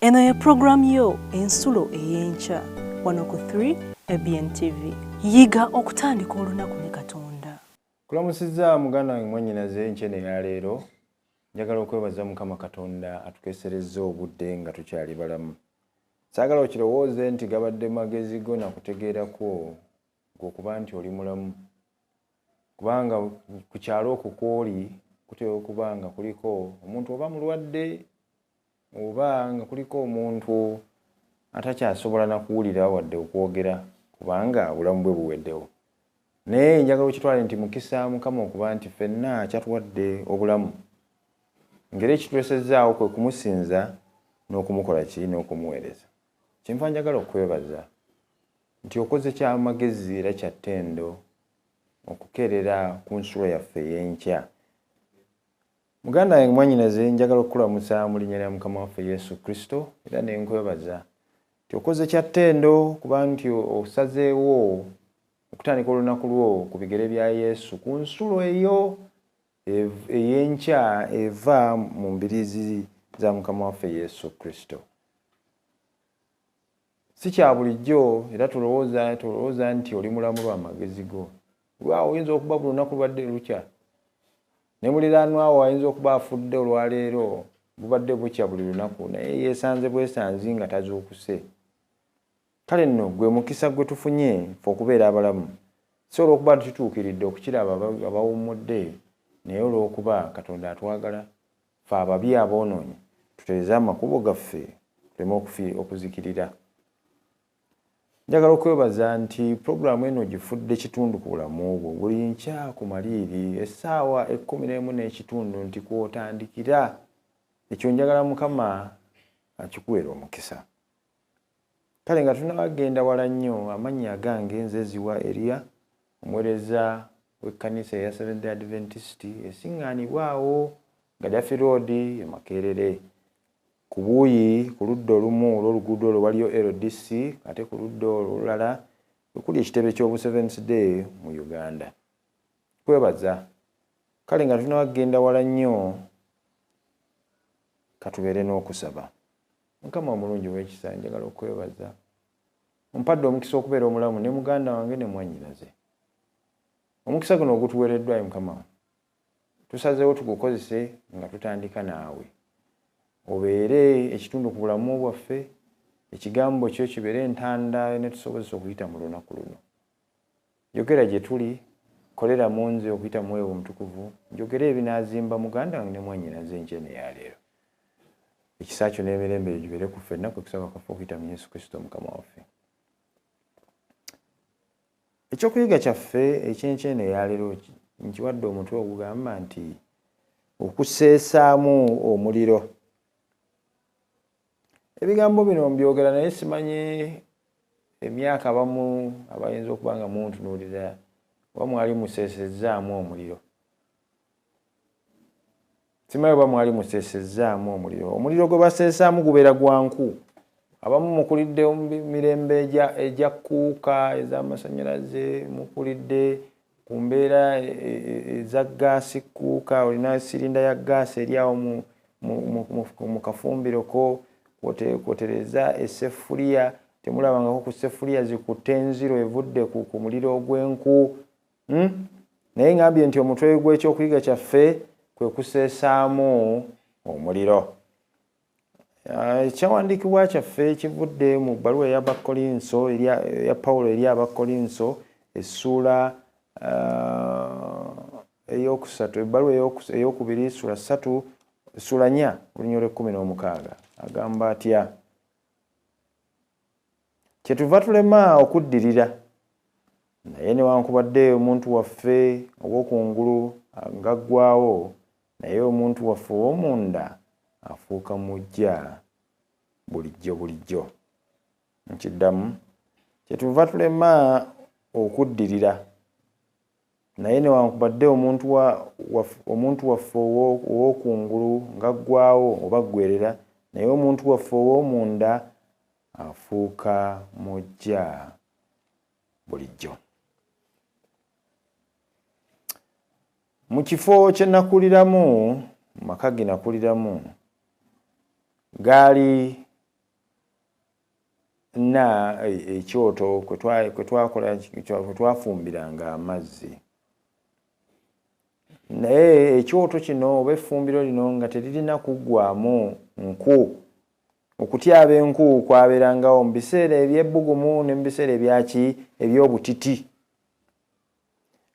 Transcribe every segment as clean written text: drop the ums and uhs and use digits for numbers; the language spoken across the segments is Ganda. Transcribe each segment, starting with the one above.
Eno ye pulogulaamu yo Ensulo ey'Enkya wano ku 3 ABN TV. Yiga okutandika olunaku ne Katonda. Kulamusizza muganda wange mwannyinaze enkya eno eya leero. Njagala okwebaza Mukama Katonda atukeeserezza obudde nga tukyali balamu. Saagala okirowooze nti gabadde magezi go na kutegeera kwo gwe okuba nti oli mulamu. Kubanga ku kyalo okwo kw'oli kutera okuba nga kuliko omuntu oba mulwadde oba nga kuliko omuntu atakyasobola na kuwulira wadde okwogera kubanga obulamu bwe buweddewo. Naye njagala okitwale nti mukisa Mukama okuba nti ffenna akyatuwadde obulamu. Ngeri ekitulesezzaawo kwe kumusinza n'okumukola ki n'okumuweereza. Kyenva njagala okwebaza nti okoze kya magezi era kya ttendo okukeerera ku nsulo yaffe ey'enkya. Muganda wange mwannyinaze njagala okukulamusa mu linnya lya Mukama waffe Yesu Kristo era ne nkwebaza nti okoze kya ttendo kuba nti osazeewo okutandika olunaku lwo ku bigere bya Yesu ku nsulo eyo ey'enkya eva mu mbiriizi za Mukama waffe Yesu Kristo. Si kya bulijjo era tulowooza tulowooza nti oli mulamu lwa magezi go. Lwawo oyinza okuba buli lunaku lubadde lukya. Ne muliraanwa wo ayinza okuba afudde olwaleero bubadde bukya buli lunaku naye yeesanze bwesanzi nga tazuukuse. Kale nno gwe mukisa gwe tufunye ffe okubeera abalamu, si olw'okuba nti tutuukiridde okukira abo abawummudde, naye olw'okuba Katonda atwagala, ffe ababi aboonoonyi tutereeze amakubo gaffe tuleme okuzikirira. Njagala okwebaza nti pulogulaamu eno ogifudde kitundu ku bulamu bwo. Buli nkya ku maliiri essaawa 11:30 nti kw'otandikira. Ekyo njagala Mukama akikuweere omukisa. Kale nga tunabagenda wala nnyo, amannya agange nze Ziwa Eria, omuweereza w'ekkanisa eya Seventh Day Adventist esiŋŋaanibwa awo Gaddafi Road e Makerere. Ku buuyi ku ludda olumu olw'oluguudo olwo waliyo LDC ate ku ludda olulala kwe kuli ekitebe ky'obu Seventh Day mu Uganda. Kwebaza. Kale nga tunabagenda wala nnyo, katubeere n'okusaba. Mukama omulungi ow'ekisa, njagala okwebaza. Ompadde omukisa okubeera omulamu ne muganda wange ne mwannyinaze. Omukisa guno ogutuweereddwa, ayi Mukama, tusazeewo tugukozese nga tutandika naawe. Obeere ekitundu ku bulamu bwaffe, ekigambo kyo kibeere entanda enetusobozesa okuyita mu lunaku luno. Yogera gye tuli, kolera mu nze okuyita mu Mwoyo wo Omutukuvu, njogere ebinaazimba muganda wange ne mwannyinaze enkya eno eya leero. Ekisa kyo n'emirembe gyo gibeere ku ffenna, kwe kusaba kwaffe okuyita mu Yesu Kristo Mukama waffe. Ekyokuyiga kyaffe eky'enkya eno eya leero nkiwadde omutwe ogugamba nti okuseesaamu omuliro. Ebigambo bino mbyogera naye simanyi emyaka abamu abayinza okuba nga muntunuulira oba mwali museesezzaamu omuliro. Simanyi oba mwali museesezzaamu omuliro. Omuliro gwe baseesaamu gubeera gwa nku. Abamu mukulidde mu mirembe egya kkuuka ez'amasannyalaze, mukulidde ku mbeera e, e, e, eza ggaasi kkuuka, olina sirinda ya ggaasi eri awo mu kafumbiro ko kwotereza essefuliya. Temulabangako ku ssefuliya zikutte enziro evudde ku muliro ogw'enku. Hmm? Naye ngambye nti omutwe gw'ekyokuyiga kyaffe kwe kuseesaamu omuliro. Ah, ekyawandiikibwa kyaffe kivudde mu bbaluwa ey'Abakkolinso eya Pawulo eri Abakkolinso essuula ah, eyokusatu, ebbaluwa eyokubiri ssuula ssatu ssuula nnya olunya olw'ekkumi n'omukaaga agamba atya? Kyetuva tulema okuddirira. Naye newankubadde omuntu waffe ow'okungulu ng'aggwaawo, naye omuntu waffe ow'omunda afuuka muggya bulijjo bulijjo. Nkiddamu, kyetuva tulema okuddirira. Naye newankubadde omuntu wa, omuntu waffe ow'okungulu ng'aggwaawo oba aggwerera, naye omuntu waffe ow'omunda afuuka muggya bulijjo. Mu kifo kye nakuliramu, mu maka ge nakuliramu, gaali ekyoto kwe twafumbiranga amazzi. Naye ekyoto kino oba effumbiro lino nga teririna kuggwamu nku. Okutyaba enku kwabeerangawo mu biseera eby'ebbugumu ne mu biseera ebyaki eby'obutiti.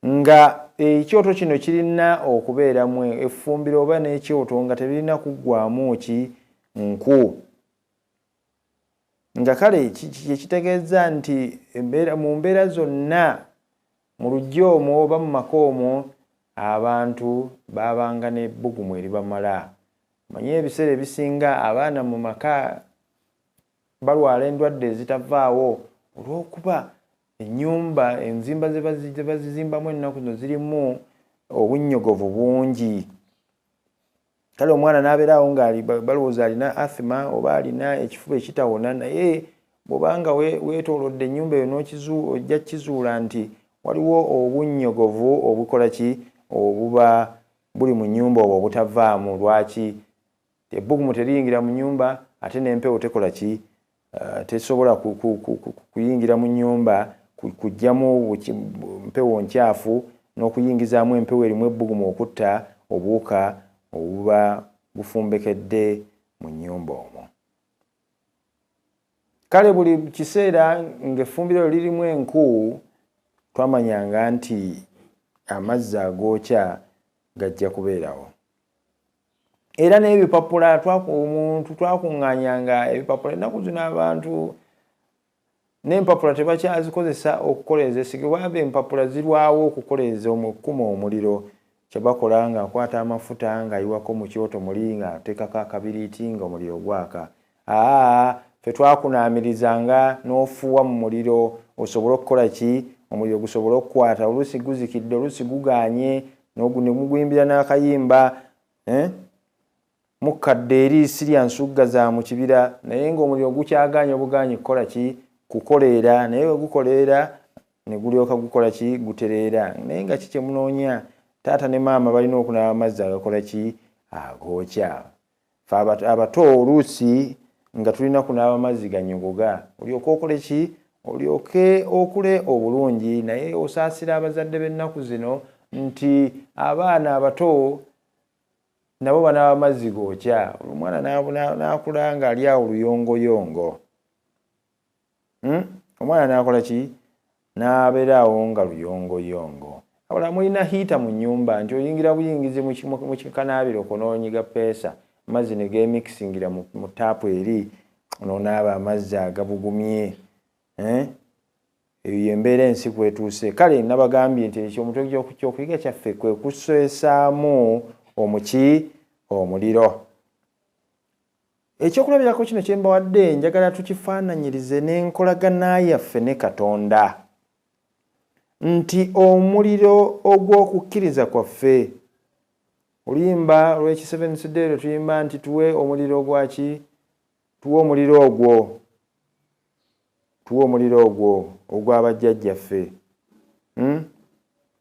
Nga ekyoto kino kirina okubeeramu effumbiro oba n'ekyoto nga tebirina kuggwamu ki nku. Nga kale kyekitegeeza nti mu mbeera zonna mu luggya omwo oba mu maka omwo abantu baabanga n'ebbugumu eribamala. Manye ebiseera ebisinga abaana mu maka balwala endwadde ezitavaawo olw'okuba ennyumba enzimba ze bazizimbamu ennaku zino zirimu obunnyogovu bungi. Kale omwana n'abeeraawo nga balowooza alina asthma oba alina ekifuba ekitawona, naye bw'obanga weetoolodde ennyumba eyo ojja kizuula nti waliwo obunnyogovu obukola ki obuba buli mu nnyumba obwo obutavaamu. Lwaki? Ebbugumu teriyingira mu nnyumba ate n'empewo tekola ki tesobola kuyingira mu nnyumba kuggyamu mpewo nkyafu n'okuyingizaamu empewo erimu ebbugumu okutta obuwuka obuba bufumbekedde mu nnyumba omwo. Kale buli kiseera ng'effumbiro lirimu enku twamanyanga nti amazzi agookya gajja kubeerawo. Era n'ebipapula omuntu twakuŋŋaanyanga ebipapula. Ennaku zino abantu n'empapula tebakyazikozesa okukoleeza esige, bwaba empapula zirwawo okukoleeza okukuma omuliro. Kye bakola ng'akwata amafuta ng'ayiwako mu kyoto muli ng'ateekako akabiriiti ng'omuliro gwaka. Ffe twakunaamirizanga n'ofuuwa mu muliro osobole okukola ki omuliro gusobole okukwata. Oluusi guzikidde, oluusi gugaanye, ne muguyimbira n'akayimba mukkadde eri sirya nsugga za mu kibira, naye ng'omuliro gukyagaanye obugaanyi kukola ki kukoleera, naye bwe gukoleera ne gulyoka gukola ki gutereera. Naye nga ki kye munoonya, taata ne maama balina okunaaba amazzi agakola ki agookya. Ffe abato oluusi nga tulina kunaaba amazzi ganyogoga olyoke okole ki olyoke okule obulungi. Naye osaasira abazadde b'ennaku zino nti abaana abato nabo banaaba amazzi gookya. Omwana n'akula ng'ali awo luyongoyongo. Omwana n'akola ki n'abeera awo nga luyongoyongo. Wabula mulina hiita mu nnyumba nti oyingira buyingizi mu kikanaabiro n'onyiga peesa amazzi ne geemikisingira mu taapu eri n'onaaba amazzi agabugumye. Eyo y'embeera ensi kwetuuse. Kale nabagambye nti ekyo omutwe ky'okuyiga kyaffe kwe kuseesaamu omuki omuliro. Ekyokulabirako kino kye mbawadde njagala tukifaananyirize n'enkolagana yaffe ne Katonda, nti omuliro ogw'okukkiriza kwaffe. Oluyimba lw'Ekiseventh Day lwe tuyimba nti tuwe omuliro gwaki, tuwe omuliro ogwo, tuwe omuliro ogwo ogw'abajjajjaffe,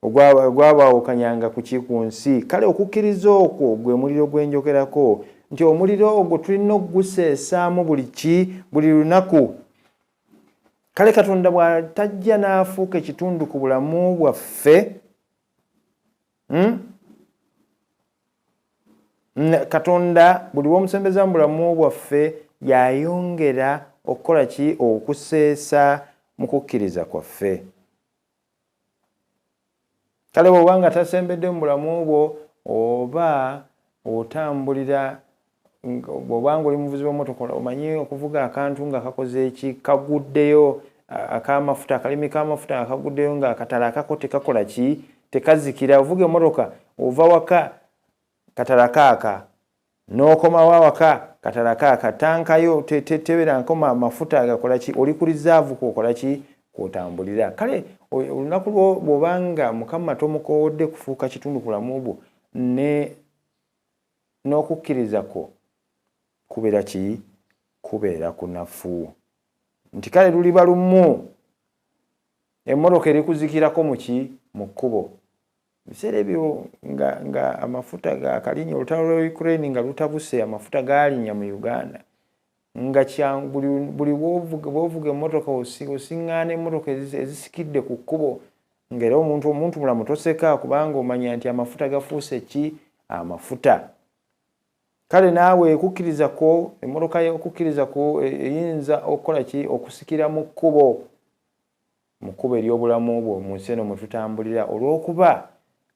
ogwabaawukanyanga ku ki ku nsi. Kale okukkiriza okwo gwe muliro gwe njogerako nti omuliro ogwo tulina okuguseesaamu buli ki buli lunaku. Kale Katonda bw'atajja n'afuuka ekitundu ku bulamu bwaffe, Katonda buli w'omusembeza mu bulamu bwaffe yayongera okukola ki okuseesa mu kukkiriza kwaffe. Kale bw'oba nga tasembedde mu bulamu bwo oba otambulira, bw'oba ng'oli muvuzi w'emmotoka omanyi okuvuga akantu nga kakoze ki kaguddeyo ak'amafuta, akalimi k'amafuta nga kaguddeyo nga akatala akako tekakola ki tekazikira. Ovuga emmotoka ova waka katala kaaka, n'okomawo awaka katala kaaka, tankayo tebeera nkoma amafuta agakola ki, oli ku rizaavu kw'okola ki kw'otambulira. Kale olunaku lwo bw'oba nga Mukama tomukoowodde kufuuka kitundu ku bulamu bwo n'okukkiriza kwo kubeera ki kubeera kunafu. Nti kale luliba lumu emmotoka erikuzikirako mu ki mu kkubo. Ebiseera ebyo nga amafuta gakalinnya, olutalo lwa Ukraine nga lutabuse, amafuta gaalinnya mu Uganda. Nga buli bw'ovuga emmotoka osiŋŋaana emmotoka ezisikidde ku kkubo, ng'era omuntu mulamu toseka, kubanga omanya nti amafuta gafuuse ki? Amafuta. Kale naawe okukkiriza kwo, emmotoka y'okukkiriza kwo eyinza okukola ki? Okusikira mu kkubo, mu kkubo ery'obulamu bwo mu nsi eno mwe tutambulira, olw'okuba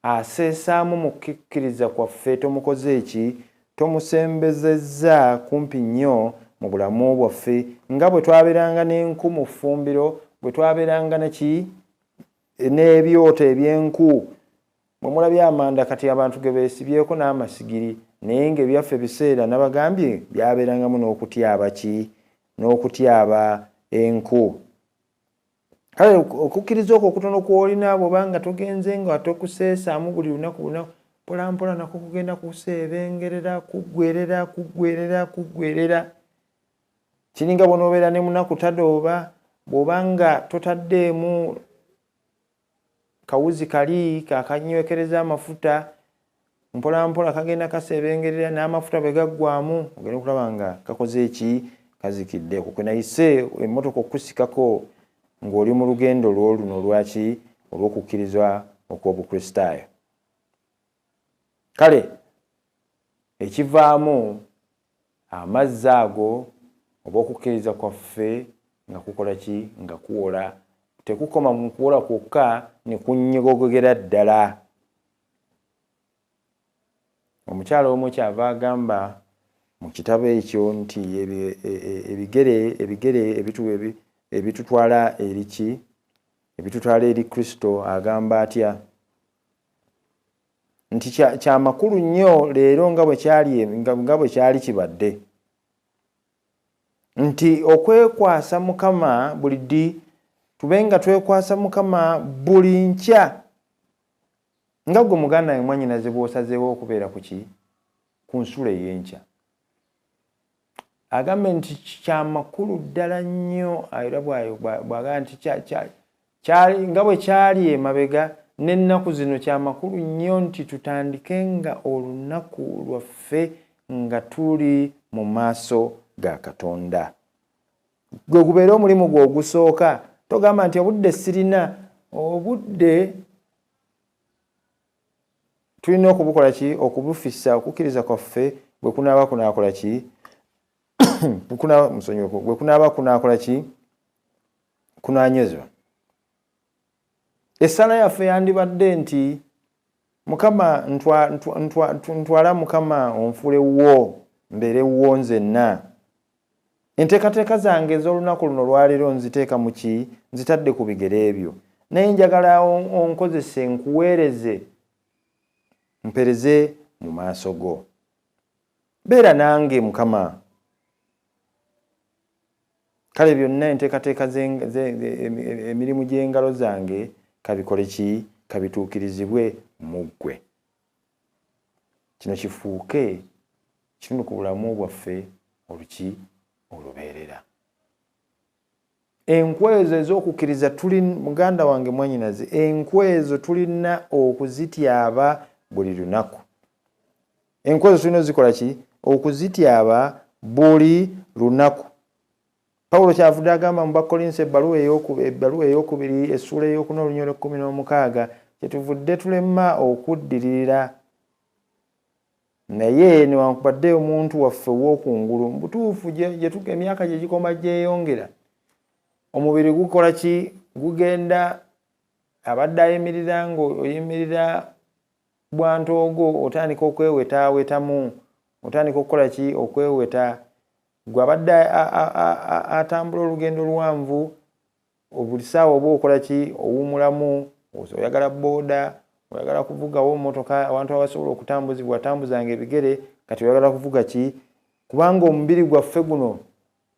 aseesaamu mu kukkiriza kwaffe tomukoze ki? Tomusembezezza kumpi nnyo mu bulamu bwaffe, nga bwe twabeeranga n'enku mu ffumbiro, bwe twabeeranga neki n'ebyoto eby'enku. Bwe mulabye amanda kati abantu ge beesibyeko n'amasigiri, naye ng'ebyaffe biseera nabagambye byabeerangamu n'okutyaba ki? N'okutyaba enku. Kale okukkiriza okwo okutono kw'olina, bw'oba nga togenze nga tokuseesaamu buli lunaku lunaku, mpola mpola nako kugenda kuseebengerera, kuggwerera, kuggwerera, kuggwerera. Kiringa bw'onoobeera ne munaku tadooba, bw'oba nga totaddeemu kawuzi kali kakanywekereza amafuta, mpola mpola kagenda kaseebengerera, n'amafuta bwe gaggwamu ogenda okulaba nga kakoze ki? Kazikidde. Okwo kwe nayise emmotoka okusikako ng'oli mu lugendo lwo luno olwaki? Olw'okukkiriza okw'Obukristaayo. Kale ekivaamu amazzi ago oba okukkiriza kwaffe nga kukola ki? Nga kuwola. Tekukoma mu kuwola kwokka, ne kunnyogogera ddala. Omukyala omu kyava agamba mu kitabo ekyo nti ebigere ebitutwala eri ki? Ebitutwala eri Kristo. Agamba atya? Nti kya makulu nnyo leero nga bwe kyali kibadde, nti okwekwasa Mukama buli ddi, tube nga twekwasa Mukama buli nkya, nga ggwe muganda wange mwannyinaze bw'osazeewo okubeera ku ki? Ku nsulo ey'enkya. Agambe nti kya makulu ddala nnyo, era bw'agamba nti nga bwe kyali emabega n'ennaku zino, kya makulu nnyo nti tutandike nga olunaku lwaffe nga tuli mu maaso ga Katonda. Gwe gubeere omulimu gwe ogusooka. Togamba nti obudde sirina. Obudde tulina okubukola ki? Okubufissa. Okukkiriza kwaffe bwe kunaaba kunaakola ki? Bwe kunaaba kunaakola ki? Kunaanywezebwa. Essala yaffe yandibadde nti Mukama ntwala, Mukama onfuule wo, mbeere wo nzenna. Enteekateeka zange ez'olunaku luno lwaleero nziteeka mu ki? Nzitadde ku bigere ebyo, naye njagala onkozese, nkuweereze, mpereze mu maaso go. Beera nange Mukama. Kale byonna enteekateeka emirimu gy'engalo zange kabikole ki? Kabituukirizibwe mu ggwe. Kino kifuuke kitundu ku bulamu bwaffe oluki olubeerera. Enkwezo ez'okukkiriza tuli, muganda wange mwannyinaze, enkwezo tulina okuzityaba buli lunaku. Enkwezo tulina ozikola ki? Okuzityaba buli lunaku. Pawulo kyavudde agamba mu Bakkolinso ebbaluwa ey'okubiri essuula ey'okuna olunyolo 16, kyetuvudde tulema okuddiririra, naye newankubadde omuntu waffe ow'okungulu mu butuufu emyaka gye gikoma gyeyongera, omubiri gukola ki? Gugenda. Abadde ayimirira ng'oyimirira bwantoogo, otandika okwewetaawetamu, otandika okukola ki? Okweweta. Gwe abadde atambula olugendo luwanvu, buli ssaawa oba okola ki? Owummulamu. Oyagala booda, oyagala kuvugawo mmotoka. Abantu abasobola okutambuzibwa tambuzanga ebigere, kati oyagala kuvuga ki? Kubanga omubiri gwaffe guno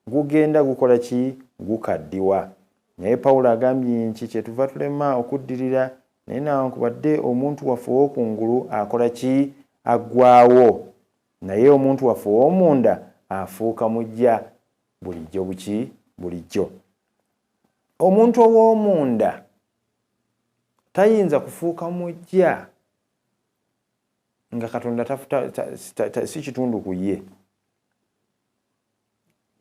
gugenda gukola ki? Gukaddiwa. Naye Pawulo agambye nti kyetuva tulema okuddirira, naye newankubadde omuntu waffe ow'okungulu akola ki? Aggwawo, naye omuntu waffe ow'omunda afuuka mujja bulijjo buki? Bulijjo. Omuntu ow'omunda tayinza kufuuka mujja nga Katonda si kitundu ku ye.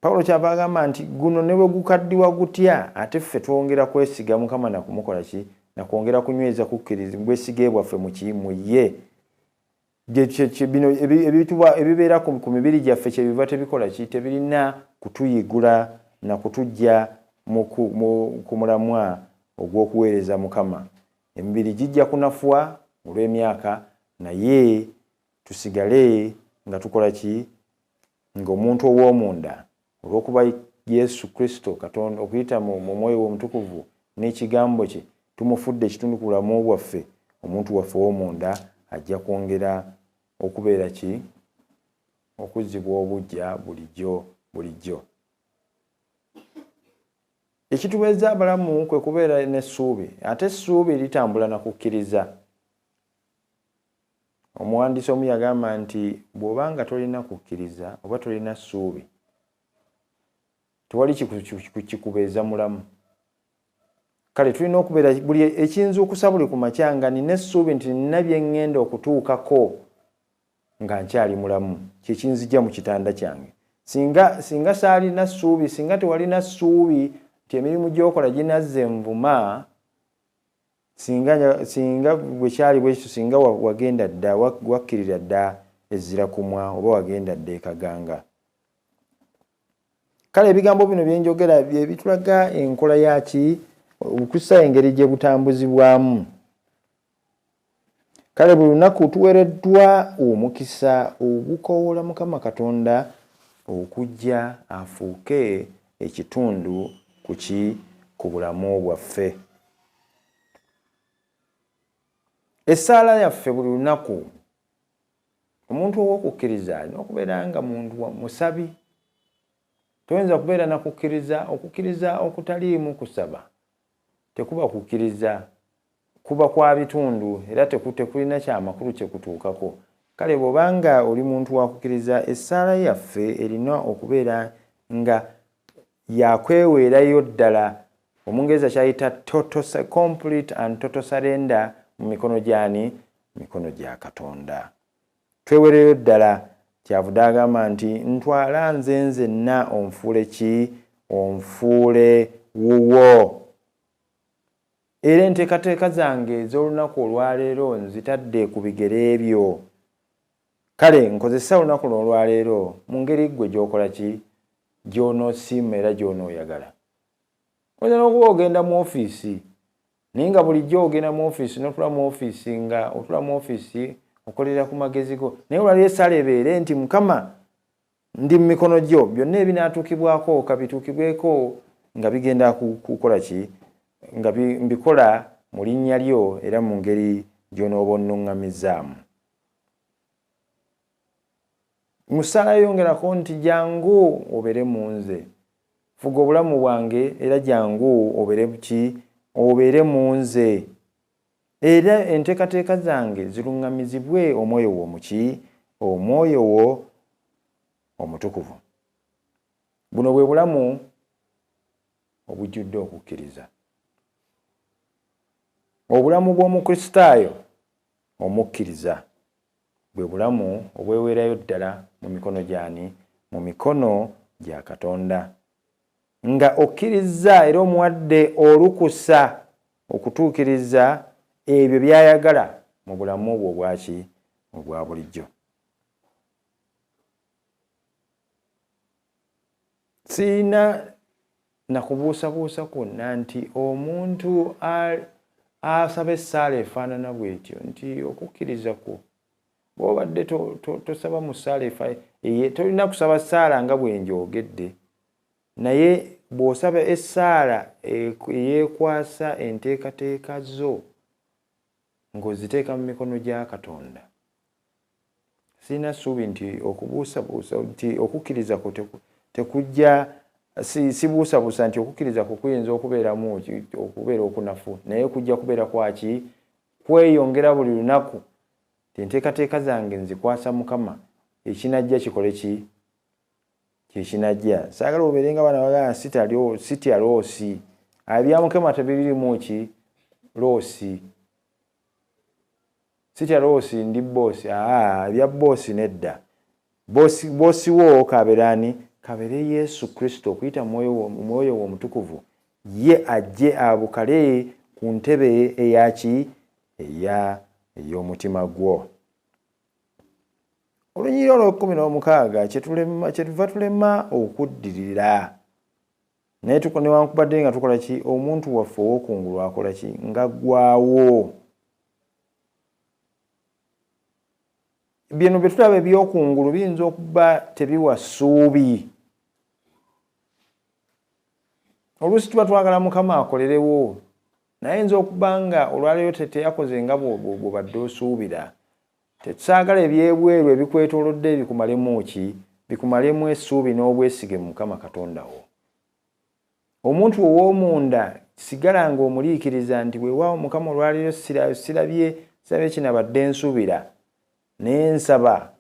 Pawulo kyava agamba nti guno ne bwe gukaddiwa gutya, ate ffe twongera kwesiga Mukama na kumukola ki, na kwongera kunyweza kukkiriza bwesige bwaffe mu ki, mu ye. Bino ebibeera ku mibiri gyaffe kyebiva tebikola ki, tebirina kutuyigula na kutujja ku mulamwa ogw'okuweereza Mukama. Emibiri gijja kunafuwa olw'emyaka, naye tusigale nga tukola ki, ng'omuntu ow'omunda, olw'okuba Yesu Kristo Katonda okuyita mu mwoyo omutukuvu n'ekigambo kye tumufudde ekitundu ku bulamu bwaffe, omuntu waffe ow'omunda ajja kwongera okubeera ki, okuzzibwa obuggya bulijjo bulijjo. Ekitubeeza abalamu kwe kubeera n'essuubi, ate essuubi litambula na kukkiriza. Omuwandiisi omu yagamba nti bw'obanga tolina kukkiriza oba tolina ssuubi, tewali kikubeeza mulamu. Kale tulina okubeera buli ekinzuukusa buli ku makya nga nina essuubi nti nina bye ŋŋenda okutuukako nga nkyali mulamu, kye kinzijja mu kitanda kyange. Singa saalina ssuubi, singa tewalina ssuubi nti emirimu gy'okola ginazza envuma, singa bwe kyali bwe kityo, singa wagenda dda, wakkirira dda ezzira kumwa oba wagenda dda ekaganga. Kale ebigambo bino bye njogera bye bitulaga enkola yaki, Obukristaayo engeri gye butambuzibwamu. Kale buli lunaku tuweereddwa omukisa ogukowoola Mukama Katonda okujja afuuke ekitundu ku ki, ku bulamu bwaffe. Essaala yaffe buli lunaku, omuntu ow'okukkiriza alina okubeera nga muntu musabi. Toyinza kubeera na kukkiriza, okukkiriza okutaliimu kusaba tekuba kukkiriza, kuba kwa bitundu era tekulina kyamakulu kye kutuukako. Kale bw'obanga oli muntu wa kukkiriza, essaala yaffe erina okubeera nga yakweweerayo ddala, Omungereza kyayita total, complete and total surrender mu mikono gyani, mikono gya Katonda. Tweweereyo ddala. Kyavudde agamba nti ntwala nze nzenna onfuule ki, onfuule wuwo. Era enteekateeka zange ez'olunaku olwaleero nzitadde ku bigere byo. Kale nkozesa olunaku lw'olwaleero mu ngeri ggwe gy'okola ki, gy'onoosiima era gy'onooyagala. Oyinza n'okuba ogenda mu ofiisi, naye nga bulijjo ogenda mu ofiisi n'otula mu ofiisi, nga otula mu ofiisi okolera ku magezi go, naye olwaleero essaala ebeere nti Mukama ndi mu mikono gyo, byonna ebinaatuukibwako kabituukibweko nga bigenda kukola ki, nga mbikola mu linnya lyo era mu ngeri gy'onooba onnuŋŋamizzaamu. Mu ssaala yongerako nti jangu obeere mu nze, fuga obulamu bwange era jangu obeere ki, obeere mu nze, era enteekateeka zange ziruŋŋamizibwe omwoyo wo muki, omwoyo wo omutukuvu. Buno bwe bulamu obujjudde okukkiriza. Obulamu bw'Omukristaayo omukkiriza bwe bulamu obweweerayo ddala mu mikono gyani, mu mikono gya Katonda, nga okkirizza era omuwadde olukusa okutuukiriza ebyo by'ayagala mu bulamu bwo obwaki, obwa bulijjo. Sirina na kubuusabuusa kwonna nti omuntu asaba essaala efaanana bw'etyo, nti okukkiriza kwo bw'obadde tosaba mu ssaala, tolina kusaba ssaala nga bwe njogedde, naye bw'osaba essaala eyeekwasa enteekateeka zo ng'oziteeka mu mikono gya Katonda, sirina ssuubi nti okubuusabuusa nti okukkiriza kwo tekujja, sibuusabuusa nti okukkiriza kwo kuyinza okubeeramu okubeera okunafu, naye kujja kubeera kwaki, kweyongera buli lunaku. Enteekateeka zange nzikwasa Mukama, ekinajja kikole ki, kyekinajja. Saagala obeere nga baana bagamba sitya loosi, ebya Mukama tebirimu ki loosi, sitya loosi, ndi boosi. Ebya boosi nedda, boosi wo kabeera ani, Kabeere Yesu Kristo okuyita mu Mwoyo we Omutukuvu, ye ajje abukale ku ntebe eyaki eya ey'omutima gwo. Olunyiriri olw'ekkumi n'omukaaga, kyetuva tulema okuddirira, naye newankubadde nga tukola ki, omuntu waffe ow'okungulu akola ki, nga ggwawo. Bino bye tulaba eby'okungulu biyinza okuba tebiwa ssuubi. Oluusi tuba twagala Mukama akolerewo, naye ayinza okuba nga olwaleero teyakoze nga bw'obadde osuubira. Tetusaagala ebyebweru ebikwetoolodde bikumalemu ki, bikumalemu essuubi n'obwesige mu Mukama Katonda wo. Omuntu ow'omunda sigala ng'omuliikiriza nti weewaawo Mukama olwaleero sirabye kinabadde nsuubira, naye nsaba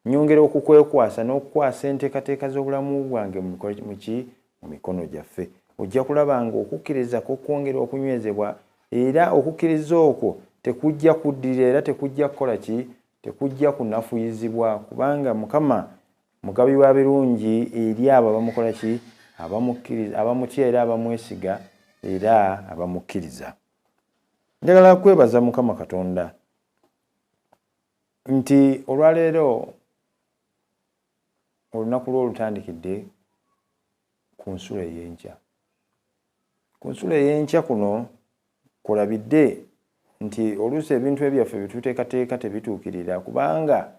nyongera okukwekwasa n'okukwasa enteekateeka z'obulamu bwange mu mikono gyaffe. Ojja kulaba ng'okukkiriza kwongera okunywezebwa, era okukkiriza okwo tekujja kuddirira era tekujja kukola ki, tekujja kunafuyizibwa, kubanga Mukama mugabi wa birungi eri abo abamukola ki, abamukkiriza, abamutya era abamwesiga era abamukkiriza. Njagala kwebaza Mukama Katonda nti olwaleero olunaku lwo lutandikidde ku nsulo ey'enkya. Ku nsulo ey'enkya kuno kulabidde nti oluusi ebintu ebyaffe bye tuteekateeka tebituukirira, kubanga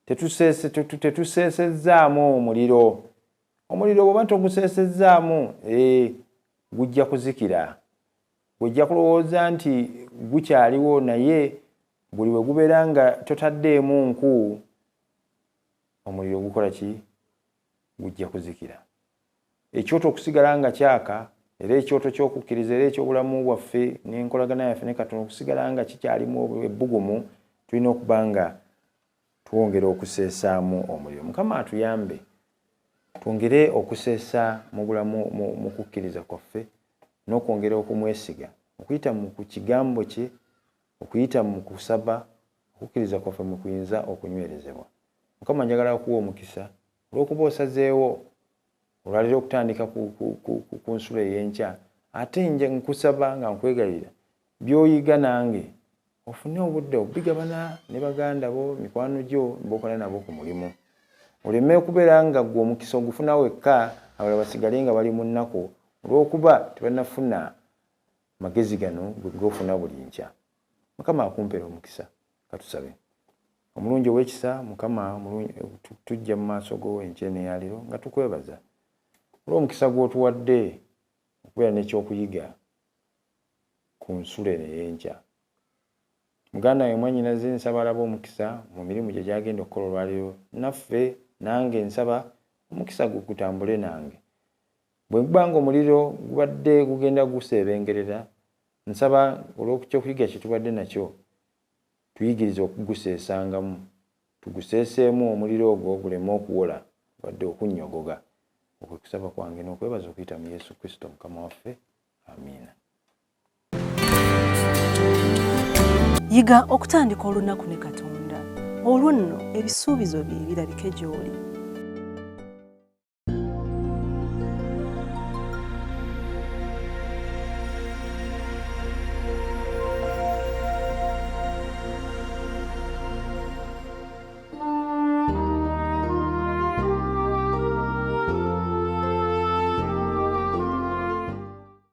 tetuseesezzaamu omuliro. Omuliro bw'oba toguseesezzaamu, gujja kuzikira. Ojja kulowooza nti gukyaliwo, naye buli we gubeera nga totaddeemu nku, omuliro gukola ki? Gujja kuzikira. Ekyoto okusigala nga kyaka, era ekyoto ky'okukkiriza era eky'obulamu bwaffe n'enkolagana yaffe ne Katonda okusigala nga kikyalimu ebbugumu, tulina okuba nga twongera okuseesaamu omuliro. Mukama atuyambe twongere okuseesa mu bulamu mu kukkiriza kwaffe n'okwongera okumwesiga okuyita mu kigambo kye, okuyita mu kusaba, okukkiriza kwaffe mwe kuyinza okunywerezebwa. Mukama njagala okuwa omukisa olw'okuba osazeewo olwaleero okutandika ku nsulo ey'enkya, ate nje nkusaba nga nkwegayirira by'oyiga nange ofune obudde obigabana ne baganda bo, mikwano gyo b'okola nabo ku mulimu. Oleme okubeera nga ggwe omukisa ogufuna wekka, abalala basigale nga bali mu nnaku olw'okuba tebannafuna magezi gano gwe g'ofuna buli nkya. Mukama akumpere omukisa. Katusabe. Omulungi ow'ekisa Mukama, tujja mu maaso go enkya n'eyaleero nga tukwebaza olw'omukisa gw'otuwadde okubeera n'ekyokuyiga ku nsulo eno ey'enkya. Muganda wange mwannyinaze, nsaba alabe omukisa mu mirimu gye gy'agenda okukola olwaleero. Naffe nange nsaba omukisa gwo gutambule nange. Bwe guba nga omuliro gubadde gugenda guseebengerera, nsaba olw'ekyokuyiga kye tubadde nakyo tuyigirize okuguseesangamu, tuguseeseemu omuliro ogwo guleme okuwola wadde okunnyogoga. Okwe kusaba kwange n'okwebaza okuyita mu Yesu Kristo Mukama waffe. Amiina. Yiga okutandika olunaku ne Katonda, olwo nno ebisuubizo bye birabike gy'oli.